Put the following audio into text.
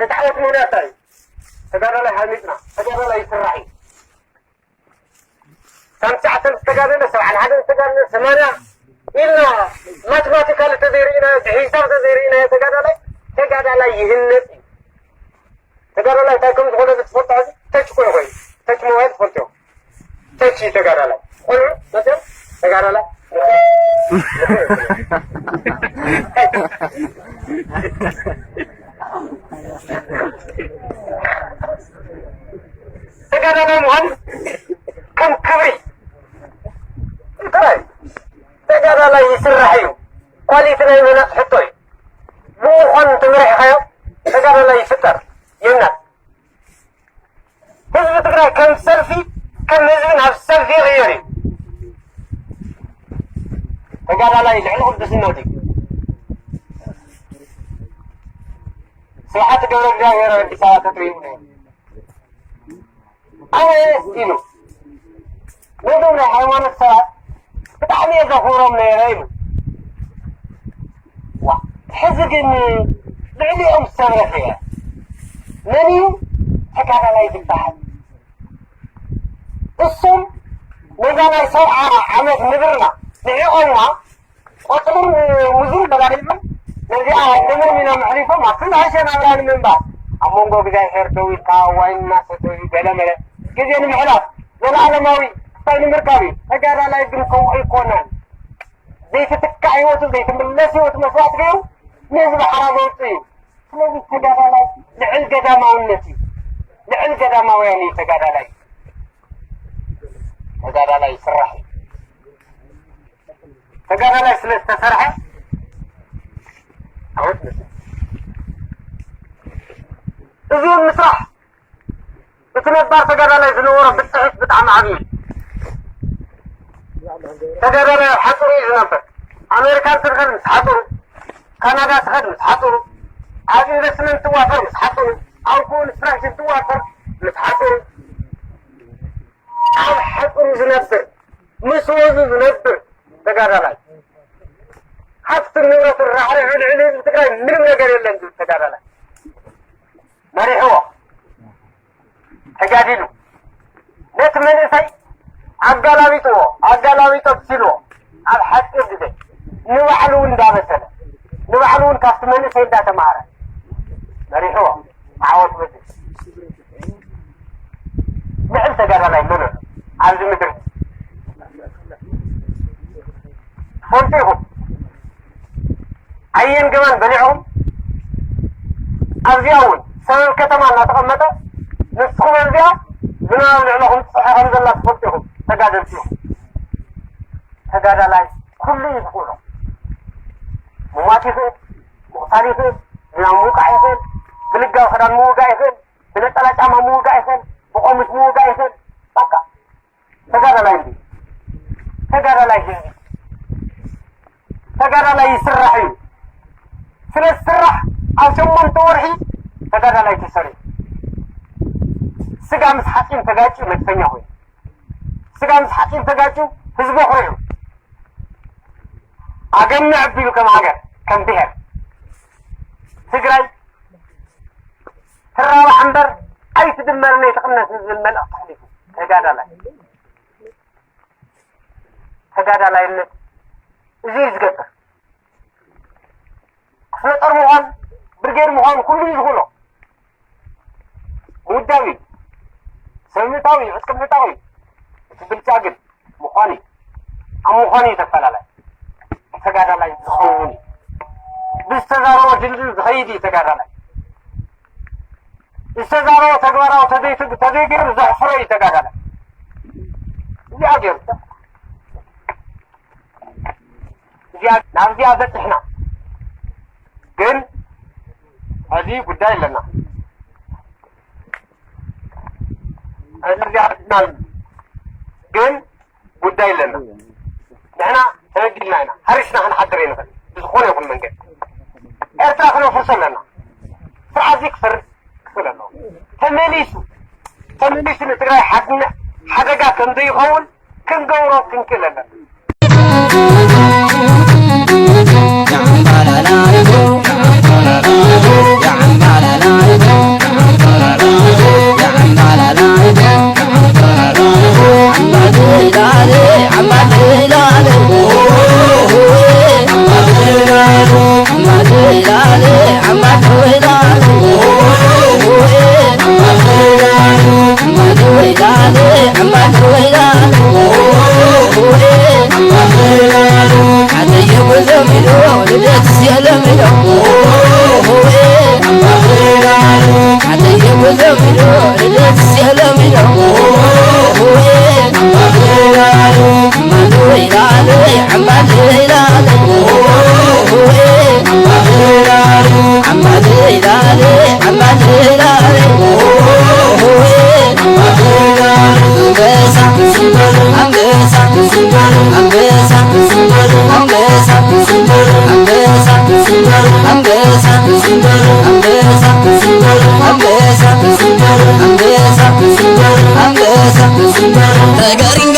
እቲ ዓወት ምኽንያት እንታይ እዩ? ተጋዳላይ ሃኒፅና፣ ተጋዳላይ ይስራሕ እዩ። ሰብዓ ትሽዓተ ዝተጋደለ፣ ሰብዓ ሓደን ዝተጋደለ፣ ሰማንያ ኢልና ማትማቲካሊ ተዘይርኢናዮ፣ ብሒሳብ ተዘይርኢናዮ ተጋዳላይ፣ ተጋዳላይ ይህነፅ እዩ። ተጋዳላይ እንታይ ከም ዝኾነ ብትፈልጦ ሕዚ ተች ኮይ ኮይ፣ ተች ሞባይል ትፈልጥዮ። ተች እዩ ተጋዳላይ። ቆልዑ መፅኦም ተጋዳላይ። ተጋዳላይ ምዃን ከም ክብሪ ጥራይ። ተጋዳላይ ይስራሕ እዩ። ኳሊቲ ናይ ምህናፅ ሕቶ እዩ። ብምዃን ተመሪሕኻዮ ተጋዳላይ ይፍጠር። የናት ህዝቢ ትግራይ ከም ሰልፊ፣ ከም ህዝቢ ናብ ሰልፊ ይቕየር እዩ። ተጋዳላይ ልዕሊ ቅዱስነቱ እዩ። ስብሓት ገብረ እግዚኣብሔር ኣብ ኣዲስ ኣበባ ተጥሪቡ ነይሩ። ኣነ ኢሉ ነዞም ናይ ሃይማኖት ሰባት ብጣዕሚ እየ ዘኽብሮም ነይረ ኢሉ። ዋ፣ ሕዚ ግን ልዕሊኦም ዝተረፈ እየ። መን እዩ ተጋዳላይ ዝበሃል? እሶም ነዛ ናይ ሰብዓ ዓመት ንብርና ንዒቖምና ቆፅልን ሙዝን ተላሊሎም ነዚኣ ነብር ሚና መሕሊፎም ኣብቲ ዝሓሸ ናብራ ንምንባር ኣብ መንጎ እግዚኣብሔር ደው ኢልካ ዋይን እናሰተዩ ገለመለ ግዜ ንምሕላፍ ዘላለማዊ ክስታይ ንምርካብ እዩ። ተጋዳላይ ግን ከምኡ ኣይኮነን። ዘይትትካእ ህይወቱ ዘይትምለስ ህይወቱ መስዋዕቲ ገይሩ ንህዝቢ ሓራ ዘውፅእ እዩ። ስለዚ ተጋዳላይ ልዕል ገዳማውነት እዩ። ልዕል ገዳማውያን እዩ ተጋዳላይ። ተጋዳላይ ይስራሕ እዩ። ተጋዳላይ ስለ ዝተሰርሐ ዓወት መፅእ። እዚ እውን ምስራሕ እቲ ነባር ተጋዳላይ ዝነበሮ ብፅሒት ብጣዕሚ ዓብዩ እዩ። ተጋዳላይ ኣብ ሓፁሩ እዩ ዝነብር። ኣሜሪካ እንትኸድ ምስ ሓፁሩ፣ ካናዳ ትኸድ ምስ ሓፁሩ፣ ኣብ ኢንቨስትመንት ትዋፈር ምስ ሓፁሩ፣ ኣብ ኮንስትራክሽን ትዋፈር ምስ ሓፁሩ፣ ኣብ ሓፁሩ ዝነብር፣ ምስ ወዙ ዝነብር ተጋዳላይ፣ ሃፍትን ንብረትን ራሕሪሑ ልዕሊ ህዝቢ ትግራይ ምንም ነገር የለን ዝብል ተጋዳላይ መሪሕዎ ተጋዲሉ ነቲ መንእሰይ ኣጋላቢጥዎ፣ ኣጋላቢጦ ሲልዎ ኣብ ሓፂር ግዜ ንባዕሉ እውን እንዳበሰለ ንባዕሉ እውን ካብቲ መንእሰይ እንዳተማሃረ መሪሕዎ ዓወት በዚ ልዕል ተጋዳላይ መን ኣሎ ኣብዚ ምድሪ? ትፈልጡ ኢኹም። ኣየን ገባን በሊዕኹም ኣብዚኣ እውን ሰበብ ከተማ እናተቐመጠ ንስኹም ኣብዚኣ ዝናብ ልዕለኹም ትፅሒ ከም ዘላ ትፈልጡ ኢኹም። ተጋደልቲ ኢኹም። ተጋዳላይ ኩሉ እዩ ዝኽእሎ። ምሟት ይኽእል፣ ምቕታል ይኽእል፣ ዝናብ ምውቃዕ ይኽእል፣ ብልጋዊ ክዳን ምውጋእ ይኽእል፣ ብነፀላ ጫማ ምውጋእ ይኽእል፣ ብቆሚስ ምውጋእ ይኽእል። በቃ ተጋዳላይ እንዲ ተጋዳላይ ህዝቢ ተጋዳላይ ይስራሕ እዩ። ስለ ዝስራሕ ኣብ ሸሞንተ ወርሒ ተጋዳላይ ተሰሪሑ ስጋ ምስ ሓፂን ተጋጭ መድፈኛ ኮይኑ ስጋ ምስ ሓፂን ተጋጭ ህዝቢ ኣኹሪዑ ኣገምዕ ኣቢሉ ከም ሃገር ከም ብሄር ትግራይ ትራባሕ እምበር ኣይትድመርን ኣይትቕነስን ዝብል መልእኽቲ ኣሕሊፉ ተጋዳላይ ተጋዳላይነት እዚ እዩ ዝገብር። ክፍለ ጦር ምዃን ብርጌድ ምዃን ኩሉ እዩ ዝኽእሎ። ምውዳብ እዩ። ሰብ ምእታው እዩ። ዕጥቂ ምዕጣቕ እዩ። እቲ ብልጫ ግን ምዃን እዩ። ኣብ ምዃን እዩ ተፈላለይ። ተጋዳላይ ዝኸውን እዩ። ብዝተዛረቦ ድልድል ዝኸይድ እዩ ተጋዳላይ። ዝተዛረቦ ተግባራዊ ተዘይትግ- ተዘይገይሩ ዘሕፍሮ እዩ ተጋዳላይ። እዚኣ ገይሩ እዚኣ ናብዚኣ በፅሕና ግን ሕዚ ጉዳይ ኣለና። ሕዚ እዚኣ በፅሕና ግን ጉዳይ ኣለና። ንሕና ተበዲልና ኢና። ሃሪስና ክንሓድር ኣይንኽእል ብዝኾነ ይኹን መንገዲ። ኤርትራ ክነፍርሶ ኣለና። ስርዓት እዚ ክፈርስ ክኽእል ኣለዎ። ተመሊሱ ተመሊሱ ንትግራይ ሓድነ ሓደጋ ከም ዘይኸውን ክንገብሮ ክንክእል ኣለና። ነገሪ